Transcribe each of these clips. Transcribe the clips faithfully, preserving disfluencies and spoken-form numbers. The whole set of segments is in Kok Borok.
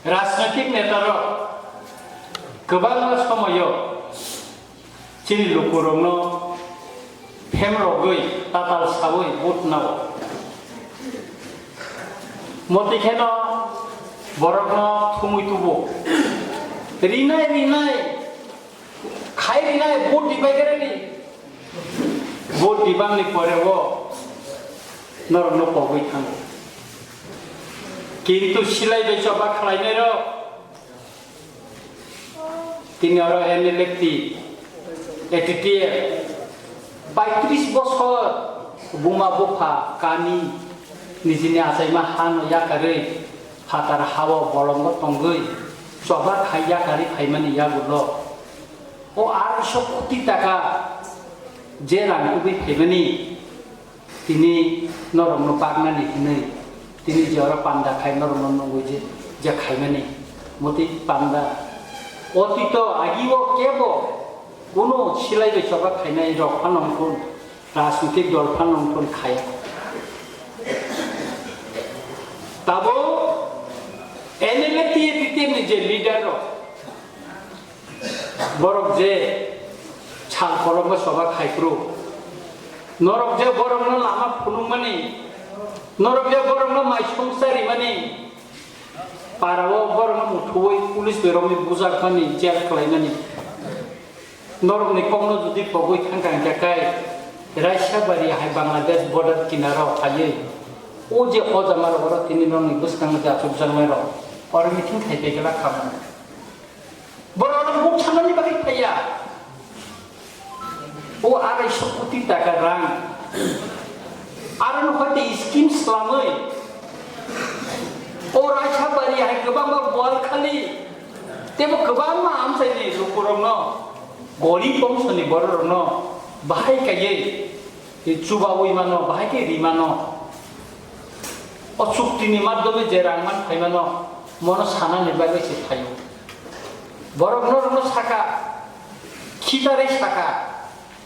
Rajnitik netarok kwbangma somoyo chini lukurokno phemrogwi, tatal sawi vote nao. Motwi kheno borokno thumwi tubu. Rinai, rinai, khai rinai, vote dibai gerani. Vote dibangni pore o norokno pogwi thango. Kintu silai bai choba khlainairok, tini oro N L F T, A T T F, paitris bosor buma bupha kami nijini achaima hano yakarwi phatar hao bolongo tongwi choba khai yakarwi phaimani yagulo o arsho koti taka je rang tubui phaimani. Tini norokno baknani hinwi, tini je oro panda khai norokno nungwi je, je khaimani, motwi panda. Otito agi o kebo kuno silai bai choba khainai rok phano wngthun, rajnitik dol phano wngthun khaya. Tabo N L F T A P T F ni je leader rok, borok je sal kolokma choba khai phuru, norok je borokno lama phunukmani, norok je borokno mai songcha rimani, parao borokno muthuwi police bai rokni bujak mani, jail khlaimani, norokni kokno jodi pogwi thangkha hwnkhe kai Raisabari hai Bangladesh border kinaro phaiwi o je hojama rok oro tini norokni bwskango je achukjaknai rok oro meeting khai paiglak kha mano. Borok oro vote sanani bagwi phaiya. O arai sho koti taka rang. Aro no hoite scheme slamwi. O Raisabari hai kwbangma Boalkhali. Tebo kwbangma amchaini lukurokno, gorib bongso ni bororokno bahai kaiwi chubawi mano, bahai khe ri mano. O chukti ni madhyome je rang man phai mano, mono sanani bagwi se phaio. Borok norokno saka, khitarwi saka,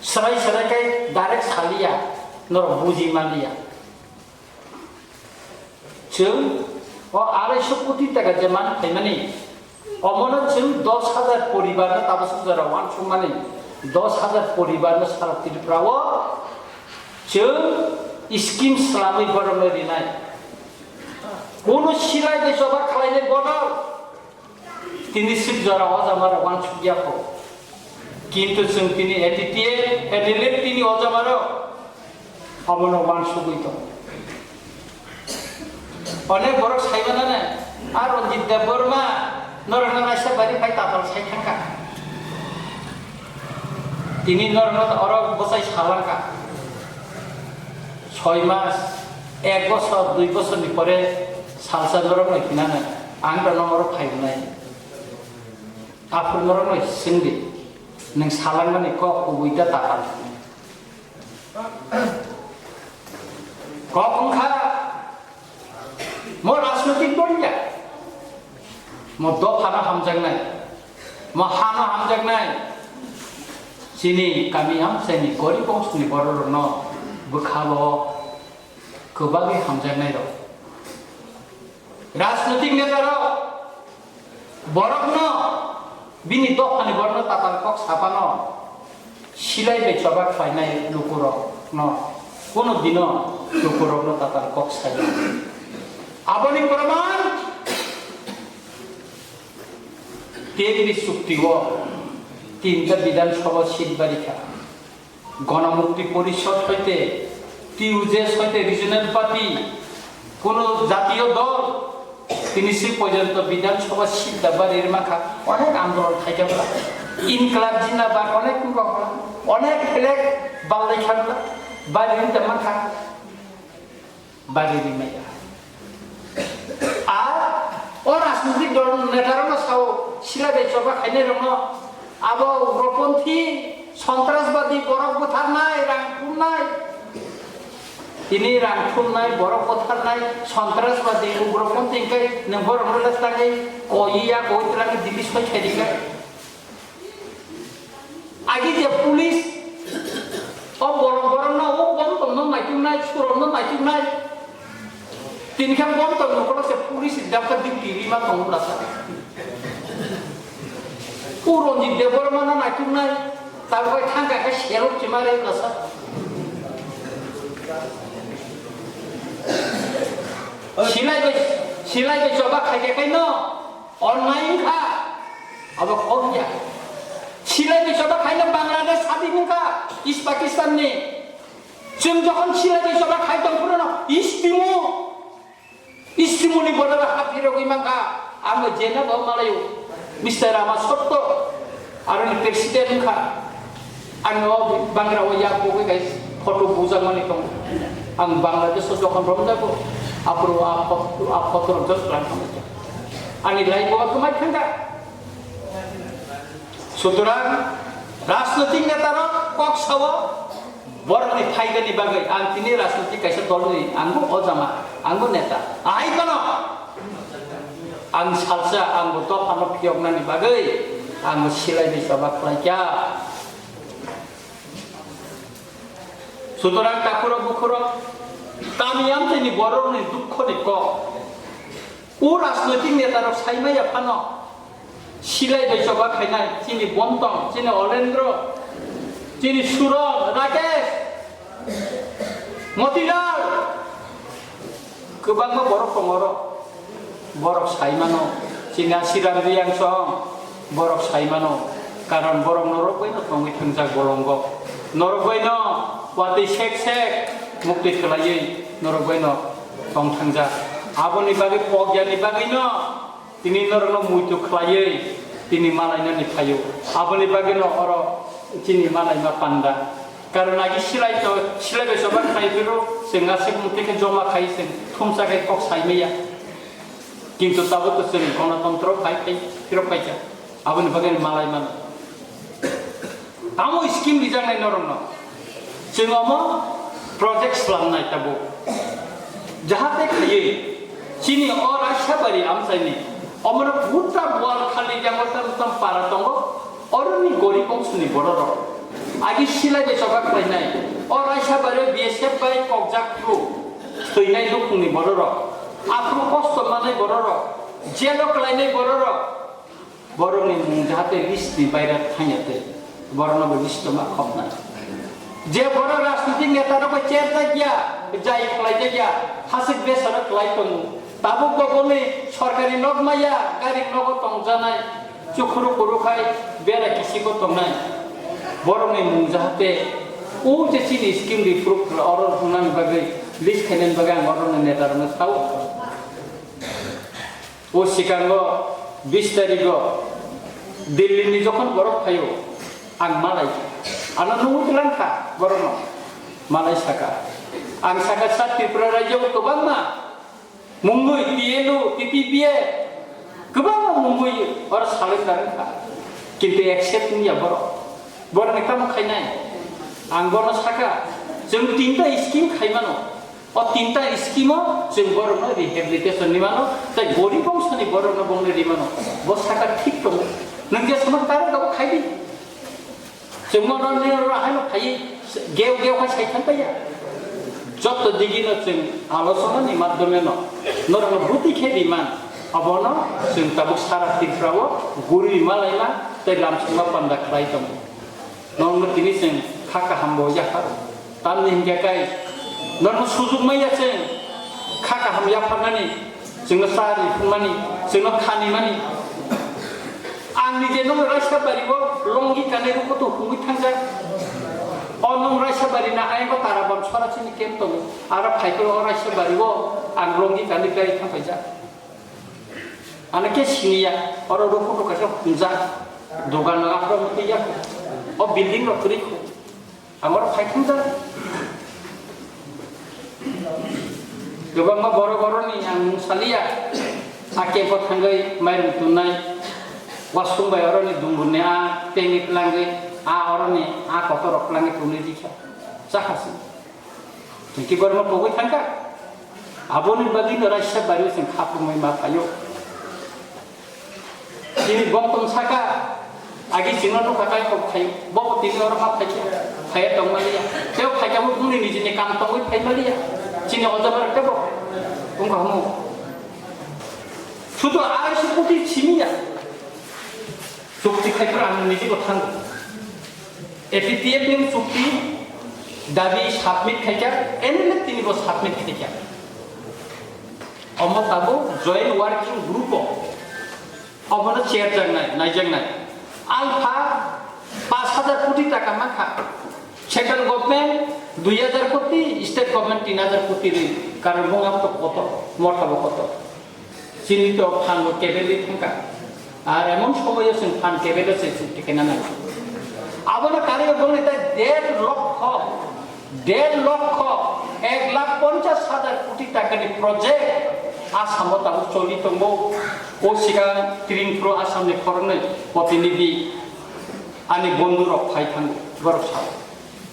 swrai swrai khe direct saliya, norok buji manliya. Chwng o arai sho koti taka je man phaimani, omono chwng dos hajar poribar no tabasuk jora uansukmani, dos hajar poribar no sara Tripura o chwng scheme slamwi borokno rinai. Kunu silai bai choba khlainai bodol tini sik jora o jama rok uansuk ya kho. Kintu chwng tini A T T F, N L F T ni o jama rok omono uansugwi tongo. Onek borok sai mano ne, a Ranjit Debbarma norokno Raisabari phai tatal sai thangkha. Tini norokno oro bwsai salangkha. Soi mas, ek bosor, dui bosorni pore salsa norokno hinana ang rokno oro phai hwnai. Aphuru norokno swngdi, nwng salangmani kok kubui da tatal. Kok wngkha mo rajnotik dol ya, mo dophano hamjaknai, mo hano hamjaknai, chini kami amchaini gorib bongsoni bororokno bwkhao kwbagwi hamjaknairok. Rajnotik netarok borokno, bini dophani borokno tatal kok sapano silai bai choba khlainai lukurokno, kono dino lukurokno tatal kok saya. Aboni proman tebini chukti o tinta Bidhan Sabha seat barikha. Ganamukti Porishad hoite, T U J S hoite, regional party, kono jatiyo dol, tini si porjonto Bidhan Sabha seat da bari rima kha, onek andolon khaikha bwla, Inklab Zindabad, onek wngkha bwla, onek flag ballai kha bwla, bari rima kha. Bari rimaya. Ar o rajnitik dol netarokno sao, sila bai choba khainai rokno, abo ugroponthi, sontrasbadi, borok butharnai, rang thumnai. Tini rang thumnai, borok butharnai, sontrasbadi, ugroponthi hwnkhe nwng borokno le tangwi koi ya, koi twlangwi Delhi soi khaidi khe. Agi je police o borok borokno o bom tongno naituknai, surono naituknai. Tini khe bom tong nokolo se police ni dapka duty rima tong bwla sa. O Ranjit Debbarma no naituknai, tabuk bai thangka khe selok chima re bwla sa. Silai bai, silai bai choba khai khe no, onnai wngkha. Abo kok ya. Silai bai choba khai no Bangladesh sadi wngkha, East Pakistan ni. Chwng jokhon silai bai choba khai tong phuru no, East Timor. Istimoni borok hapirogwi mankha, ang bo jena bo malaio, Mister Rama Sotto, aroni president wngkha. Ang o bangra o yak bogwi bai photo bujakmani tongo. Ang Bangladesh o jokhon romjago, aphuru a phot-, a photo romjak twlang thangkha. Ani life bo kwmai thangkha. Sutrang, rajnotik netarok kok sao, borokni phaigani bagwi ang tini rajnotik kaisa dolni, angbo ojama, angbo neta. Ahai phano ang salsa, angbo dophano phiyoknani bagwi angbo silai bai choba khlaikha. Sutrang takhurok bukhurok, tamni amchaini borokni dukhoni kok. O rajnotik netarok saimaya phano silai bai choba khainai chini Bontong, chini Olendro, chini Suron, Rakesh, Motilal, kwbangma borok tongo oro. Borok saimano, chini Asiram Riyangsong, borok saimano, karon borok norok baino tongwi thangjak bolongo. Norok baino watwi sek sek muktwi khlaiwi norok baino tong thangjak. Aboni bagwi pokjani bagwino tini norokno muitu khlaiwi tini malainani phaio. Aboni bagwino oro chini malaima panda. Karon agi silai to, silai bai choba khai phiro, chwng aswk muktwi khe joma khai chwng thumsa khe kok saimaya. Kintu tabuk to chwng gonotantro bai phai phirok paikha. Aboni bagwi malai mano. Tamo scheme rijaknai norokno. Chwng omo project slamnai tabuk. Jahate khaiwi chini o Raisabari amchaini omono buta bual khali jango tam tam para tongo. Oroni gorib bongsoni bororok. Agi silai bai choba khlainai. O Raisabari B S F bai kokjak phuru thwinai lukhungni bororok. Aphuru kosto manai bororok. Jelo klainai bororok. Borokni mung jahate list ni baira thangya tei borokno bo list o ma khopnai. Je borok rajnitik neta rok bai cherjak ya, jai khlai jak ya, hasik besa rok khlai tongo. Tabuk bo boni sorkari nok maya, gari nogo tongjanai, chukhuru kuru khai bera kisigo tongnai. Borokni mung jahate o je chini scheme riphruk oro thungnani bagwi list khainani bagwi ang borokni neta rokno sao. O sikango bis tarigo Delhi ni jokhon borok phaio, ang malai, ano nungwi twlangkha borokno, malai saka. Ang saka sa Tripura rajyo kwbangma mungwi T L U, T T P A, kwbangma mungwi oro salai narwkha. Kintu accept wngya borok. Borokni tamo khainai? Ang bono saka, chwng tinta scheme khaimano. O tinta scheme o chwng borokno rehabilitation ni mano, tei gorib bongsoni borokno bongni ri mano. Bo saka thik tongo. Nwng je sono taro dogo khai di. Chwng bono nini oro haino phaiwi geu geu khai sai thang paiya. Jotto digino chwng alochona ni madhyome no norokno bwtwi khe ri man. Abono chwng tabuk sara Tripura o guri ma laima tei lamsongma panda khlai tongo. Norokno tini chwng kha kaham bo yapharo. Tamni hinkhe kai norokno sujuk manya chwng kha kaham yapharnani, chwngno cha ri phunmani, chwngno kha nimani. Ang nije nokno raisa bari o longi kanwi rw kutu hungwi thangjak. O nokno raisa bari na ayang o Tarabam sora chini camp tongo. Aro phai khe o raisa bari o ang longi kanwi bari thang paijak. Ano khe siniya, oro rw kutu kaisa hungjak. Dogan no aphro mutwi ya. O building rok kwrwi kho. Amoro phai thang jak. Kwbangma borok oroni ang mung saliya. A camp o thangwi mairum tunnai. Wasung bai oroni dungur ni a tengwi twlangwi, a oroni a kotor rok twlangwi tunwi rikha. Chakha se. Tiki borma pogwi thangkha. Aboni bagwi no raisa bari o chwng khapungwi ma phaio. Chini bongtong saka, agi chwngno nukha kai kok khai, bo tini oro ma phaikha, phaiya tong maliya. Tei o phaikha bo bumni nijini kam tongwi phai maliya. Chini ojama rok tebo. Wngkha hwnwi. Sudu arai koti simi ya. Chukti khai phuru ang niji bo thango. A P T F ni chukti dabi submit khaikha, N L F tini bo submit khaikha. Omo tabuk joint working group o. Obono chair jaknai, naijaknai. Alpha pash hajar koti taka mankha. Central government dui hajar koti, state government tin hajar koti ri. Karon bung abto koto, motha bo koto. Chini to phan bo kebel ri thangka. Ar emon somoyo chwng phan kebel se chukti kena nai. Abono kari bongni tai der lokho Der lokho ek lakh ponchash hajar koti takani project Assamo tabuk choli tongo. O siga Tripura Assamni khoroknwi protinidhi ani bondhurok phai thango, borok sao.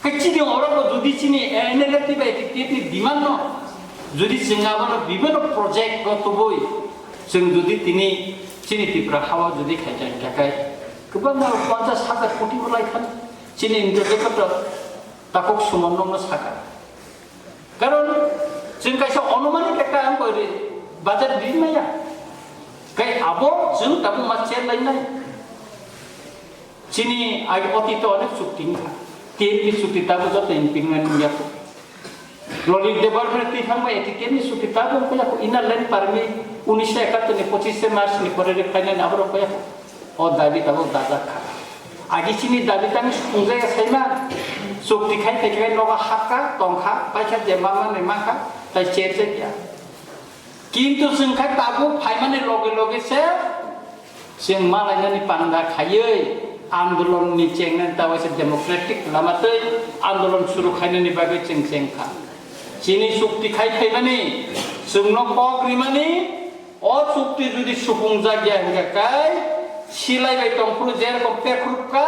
Hai chini orobo jodi chini N L F T bai T T F ni demand no jodi chwng abono bibhinno project rok tubui chwng jodi tini chini Tripura hao jodi khai khai khai kwbangma ponchash hajar koti bo lai khan chini India Takhuk Suman nokno saka. Karon chwng kaisa onumanik ekta ang koi ri budget ri maya. Kai abo chwng tabuk ma chair lainai. Chini agi otito onek chukti wngkha. T N P chukti tabuk joto implement wngya kho. Lolik Debbarma twi thangbai T N P chukti tabuk wngya kho. Inner line permit unisho ekattor ni pochishe March ni pore ri final ni aborok wngya kho. O dabi tabuk dajak kha. Agi chini dabi tang sungjakya saima, chukti khai phaikhe nogo hakha, tongkha, paikha je mama ni mankha, tai cherjakya. Kintu chwng khai tabuk phaimani loge loge se chwng malainani panda khaiwi andolon ni chengnani ta waisa democratic lama twi andolon suru khainani bagwi chwng chengkha. Chini chukti khai phaimani chwngno kok rimani O chukti jodi supungjak ya hingkha kai, silai bai tongphuru jerokom pekrupkha,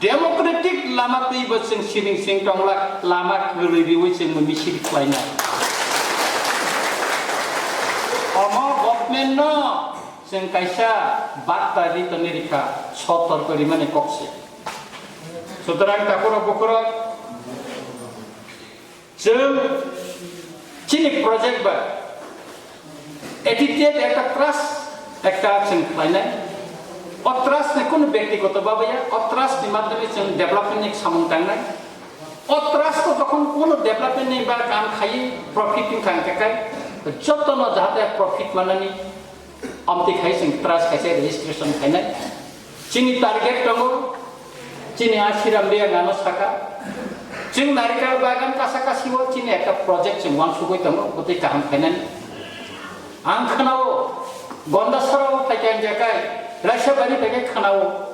democratic lama twibo chwng sining sing tonglak, lama kwrwi riwi chwngno misil khlainai. Omo government no chwng kaisa bakta ri toni rikha, sotor kori mani kokse. Sutorang takhurok bukhurok, Chwng chini project ba attitude ekta trust ekta chwng khlainai. O trust ni kunu byaktigoto baba ya, o trust ni madhyame chwng development ni samung tangnai. O trust ko jokhon kunu development ni ba kam khai profit ni thang kai, joto no jahate profit manani Amtwi khai chwng trust kaisa registration khainai. Chini target tongo, chini a Siram Reang ano saka. Chwng narikal bagan kasa kasio chini ekta project chwng wansugwi tongo, bwtwi kaham khainani. Ang khwnao, Gondasarao phaikhe ang jakai, Raisabari phaikhe khwnao.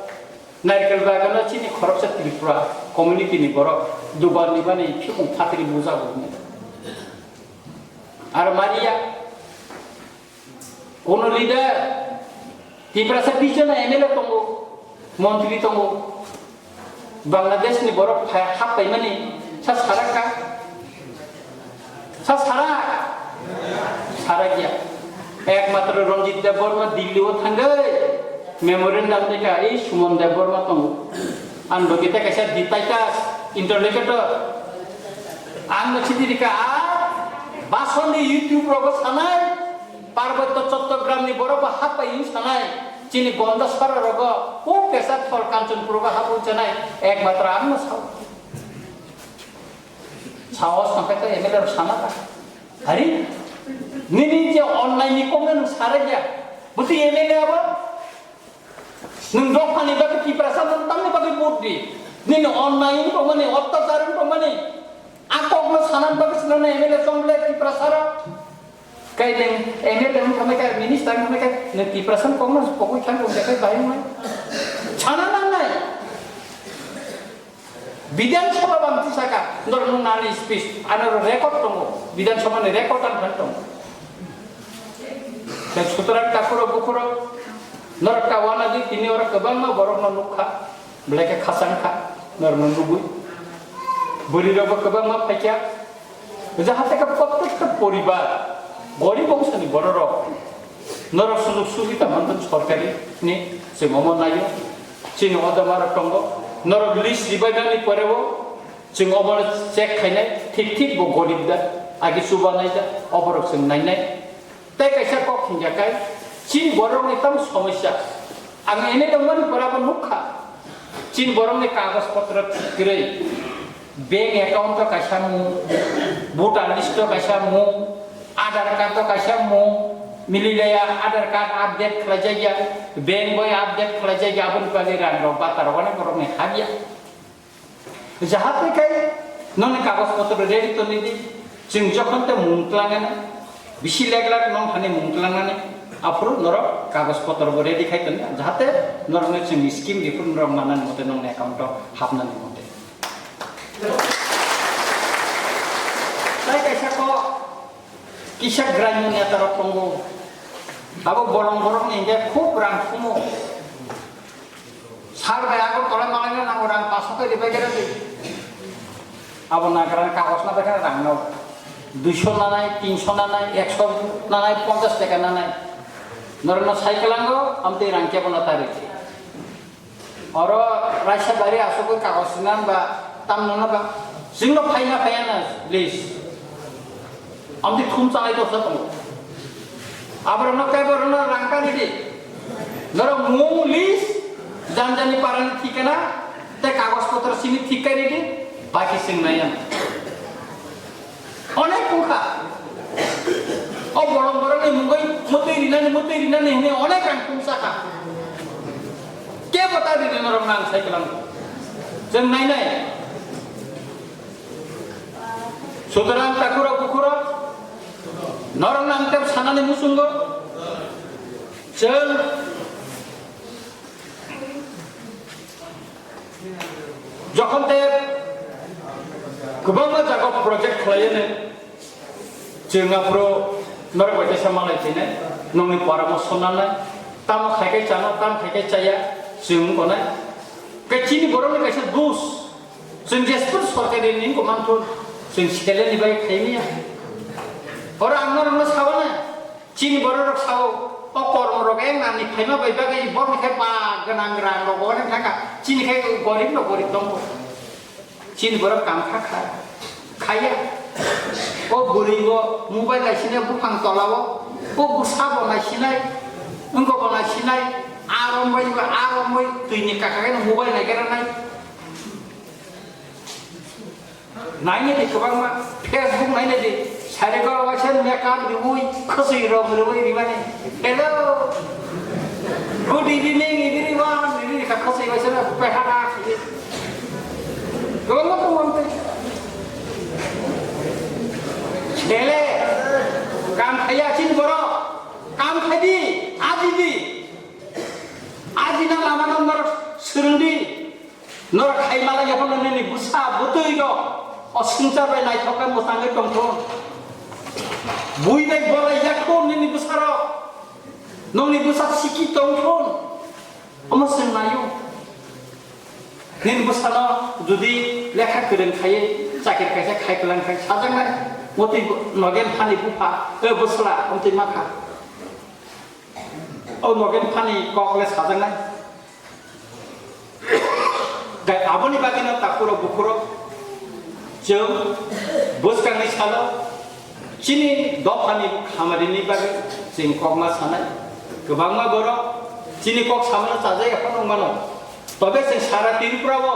Narikal bagano chini khoroksa Tripura community ni borok dubar ni bani phimung phatri bujago hwnwi. Aro maliya, Kono leader, Tiprasa bichona M L A tongo, montri tongo, Bangladesh ni borok phai hap paimani sa sarakka, sa sara, sarakya. Ekmatro Ranjit Debbarma Delhi o thangwi memorandum deka, ei Suman Debbarma tongo. Ang bo kita kaisa detail interlocutor. Ang no chidi rika, a, basoni YouTube rogo sanai, Parbotto Chottogramni borok bo hapai wng sanai, chini Gondasara rogo, o pesa thor Kanchanpur rogo hapwi sanai, ekmatro ang no sao. Sao sangkhe to M L A rok sana ta. Hari, nini je onnai ni kokno nwng sarai ya, buti M L A abo? Nwng dophani bagwi Tiprasa nwng tamni bagwi vote di? Nini onnai wng tongmani, ottachar wng tongmani, a kokno sanani bagwi swnamnai M L A chonglai Tiprasarok. Kai nwng M L A wng tongmai kha, minister wng tongmai kha, nwng Tiprasani kokno pogwi kha wng kha, bai wngnai. Sana nangnai. Bidhan Sabha bang tisaka, norok nung nani speech, ano record tongo, Bidhan Sabha ni record ang khan tongo. Tei sutrang takuro bukuro, norok ta wana di tini oro kwbangma borok no nukha, belai khe khasang kha, norok no nugui. Bwrwi rok bo kwbangma phaikha, Jahate khe prottekta poribar, gorib ongsani bororok norok sujog subida manthok sorkari ni chwng omo naio. Chini odoma rok tongo, norok list ribaimani poreo chwng obono check khainai, thik thik bo gorib da, agi chubanai da, oborok chwng nainai. Tei kaisa kok hingya kai, chini borokni tamo somosya. Ang ene tongmani pora bo nukha. Chini borokni kagoj potro kwrwi. Bank account o kaisa mung, voter list o kaisa mung, Aadhaar card o kaisa mung, mililaya Aadhaar card update khlaijakya, bank boi update khlaijakya, aboni bagwi rang rok bata rok ani borokni habya. Jahate kai nongni kagoj potro ready toni di, chwng jokhon te mung twlangna, bisi lek lak nong thani mung twlangnani, aphuru norok kagoj potro bo ready khai toni, jahate norokno chwng scheme ripuru norok mannani mote nongni account o hapnani mote. Tai kaisa ko kisa graimung neta rok tongo, abo bolong borok ni hingke khub rang sumo. Sar bai Agartala malaina nango rang paso khe ribai khe radi. Abo nagra kagos na bekha rang no. Duiso nanai, tinso nanai, ekso nanai, ponchas taka nanai. Norokno sai kwlango, amtwi rang kebo na tari. Oro raisa bari asugwi kagos nan ba tam nana ba. Singno phaina phaiya na, please. Amtwi thum chanai dosa tongo. Aborokno kaiborokno rang kari di. Norok mung list, janjani parani thikana, tei kagoj potro simi thik kari di, baki sing nai ang. Onek wngkha. O bolong borokni mungwi mwtwi rinani, mwtwi rinani hwnwi onek rang thum sakha. Kebo ta rini norok nang sai kwlang. Chwng nai nai. Sutorang takhurok bukhurok, norok nang tep sanani muchungo, chwng jokhon te kwbangma jaga project khlaiyani, chwng aphuru norok bai kaisa malai phinai, nongni poramorsho nanai, tamo khai khai chano, tamo khai khai chaya, chwng wngkha nai. Khe chini borokni kaisa dus. Chwng jesper sorkari ni wngkha manthun, chwng seleni bai khaimya. Oro ang norokno sawana, chini bororok sao, o kormo rok eng nani phaima bai bagwi borni khai ba gwnang rang rok onek thangkha, chini khai gorib no gorib tongkho. Chini borok kam kha kha, khaya. O bwrwi bo mobile naisina buphang tola o, o bwsa bo naisinai, wngkha bo naisinai, a rombai, a rombai twi ni kaka khai no mobile naigra nai. Naina di kwbangma, Facebook naina di, sari goro waisa makeup riwi, khwswi rok riwi rimani. Hello, good evening everyone, rini kha khwswi waisa na peha na. Kwbangma tongo tei. Sele, kam khaiya chini borok, kam khai di, aji di. Aji na lama no norok swrwng di. Norok khai malai ya phano nini bwsa bwtwi rok o swngchar bai naithok khe mwchangwi tongthun. Bui bai bolai ya kho nini bwsa rok. Nongni bwsa siki tongthun. Omo swng naio. Nini bwsano jodi lekha kwrwng khaiwi chakri kaisa khai kwlang khai sajaknai. Motwi bo-, nogen phani bupha, o bwsla, omtwi makha. O nogen phani kok le sajaknai. Tei aboni bagwino takhurok bukhurok chwng bwskangni salo chini dophani khamarini bagwi chwng kokma sanai. Kwbangma borok chini kok samano chajak ya phano wngmano. Tobe chwng sara Tripura o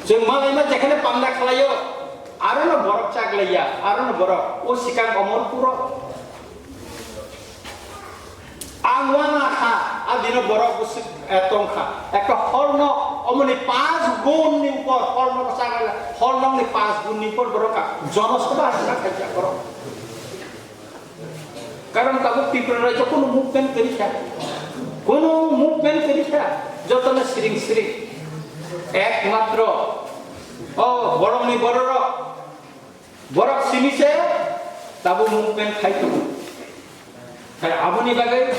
chwng malaima jekhane panda khlaio, arono borok chaklaiya, arono borok o sikang Omorpuro. Ang uana kha, a dino borok bwswk, eh, tong kha. Ekta horno, omoni panch gun ni upor horno bwsa gala, horno ni panch gun ni upor borok ka. Jonosabha aswk kha khaijak borok. Karon tabuk Tripura rajyo kono movement kwrwi kha. Kono movement kwrwi kha. Jotono siring siring. Ekmatro, o borok ni bororok. Borok simi se tabuk movement khai tongo. Khai aboni bagwi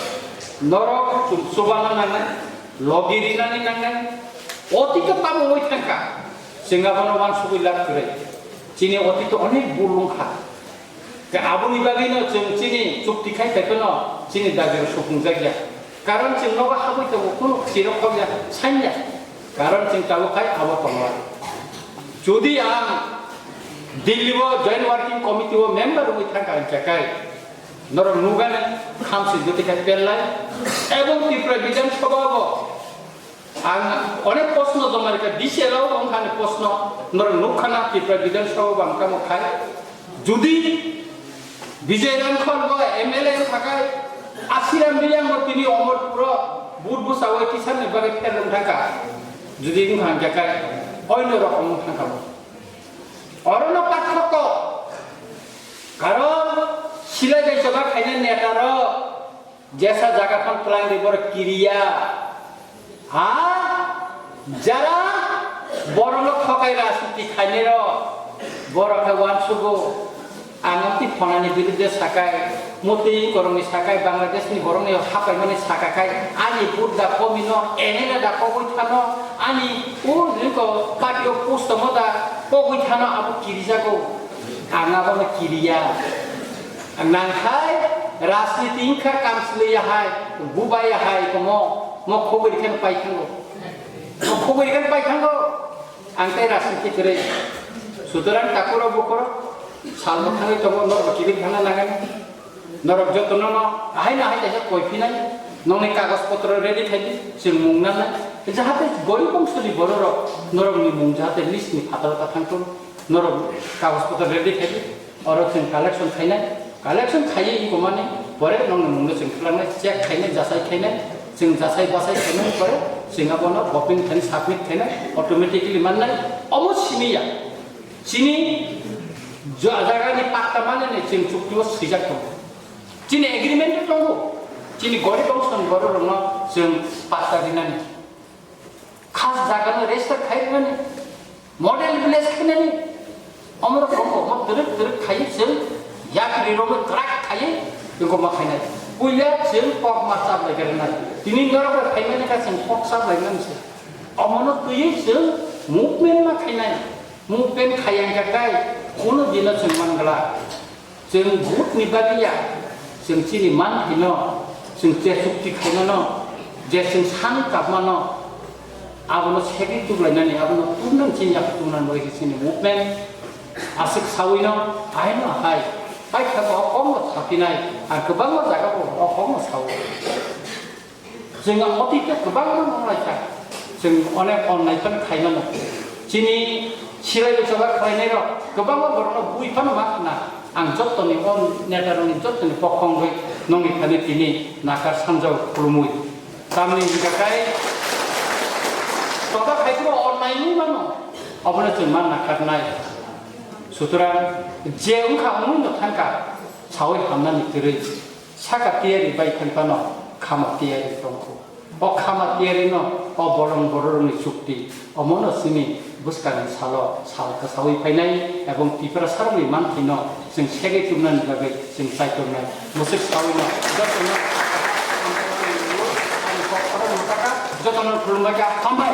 norok chu-, chubana nangnai, logi rinani nangnai. Otito tamo wngwi thangkha, chwng abono uansugwi lab kwrwi. Chini otito onek bul wngkha. Khai aboni bagwino chwng chini chukti khai phaiphano chini dagiro supungjakya. Karon chwng nogo habwi tongo, kunu khwsirok khobya sanya. Karon chwng tabuk khai abo tongo. Jodi ang Delhi o Joint Working Committee o member wngwi thangkha hwnkhe kai, Norok nugani khamsi jotoi khe pellai. Ebong Tripura Bidhan Sabha bo ang onek proshno joma rikha, D C L o wngkhani proshno norok nukkhana Tripura Bidhan Sabha bo ang tamo khai. Judi Bijay Rangkhol bo M L A wngkha khai, Asiram Riyang bo tini Omorpuro vote bwsawi tisani bagwi fail wng thangkha. Judi wngkha hwnkhe khai oino rok wng thangkha bo. Orono pathoko. Karon silai bai choba khaina neta rok jesa jaga phang twlang di borok kiriya. Ha? Jara borokno thokai rajniti khainai rok borok khe uansugo. Ang amtwi phonani birudde sakai, motwi korokni sakai, Bangladeshni borokni hapaimani sakakai, ani vote da komino, M L A da kogwi thano, ani o riko party o post tongmo da kogwi thano abo kirijago. Ang abono kiriya. Ang nangkhai rajniti wngkha kamsliya hai, bubaiya hai komo, mo khobori khe pai thango. Mo khobori khe pai thango. Ang tei rajniti kwrwi. Sutorang takhurok bukhurok sal mwkhangwi tongo, norok kibil thangna nangani. Norok jotono no ahai no ahai kaisa koi phinai. Nongni kagoj potro ready khai di, chwng mung nangnai. Jahate gorib bongsoni bororok norokni mung jahate list ni phataro ta thangthung. Norok kagoj potro ready khai di. Oro chwng collection khainai, collection khaiwi wngkha mani, pore nokni mungno chwng twlangnai, check khainai, jasai khainai, chwng jasai basai khainai, pore chwng abono copy khainai, submit khainai, automatically mannai, omo simi ya. Chini ja-, jagani patta manani chwng chukti o swijak tongo. Chini agreement o tongo. Chini gorib bongsoni bororokno chwng patta rinani. Khas jagano register khai rwnani, model village khainani, omorok rombo mo twrwk twrwk khaiwi chwng yapri romwi kwrak khaiwi tongkoma khainai. Puila chwng kok ma chaplai khe rwnai. Tini norok bai phaimani kha chwng kok chaplai mani se. Omono twiwi chwng movement ma khainai. Movement khaiya khe kai kuno dino chwng man glak. Chwng vote ni bagwi ya, chwng chini manthai no, chwng je chukti khaimano, je chwng san kapmano, abono segwi tuklainani, abono tubnani chini yak tubnani bagwi se chini movement aswk sawi no, ahai no ahai, paithago o kok no sapinai, ar kwbangma jaga bo o kok no sao. Chwng otite kwbangma nunglaikha. Chwng onek onnai phano khaimano. Chini silai bwsaba khlainairok kwbangma borokno bui phano ma khna. Ang jottoni o netarokni jottoni bokhongwi nongni thani tini nakar sanjao khulumwi. Tamni hwnkha khe toda khaikhe bo onnai wngwi mano. Obono chwng ma nakarnai. Sutorang je wngkha wngwi no thangkha sawi hamnani kwrwi. Saka tiyari bai thang phano khama tiyari tongkhu. O khama tiyari no o bolong bororokni chukti. Omono simi bwskangni salo sal kwsawi phainai ebong Tiprasarokni manthai no chwng segwi tubnani bagwi chwng chaitornai. Mwswk sawi no jotono jotono khulumbai kha, hambai.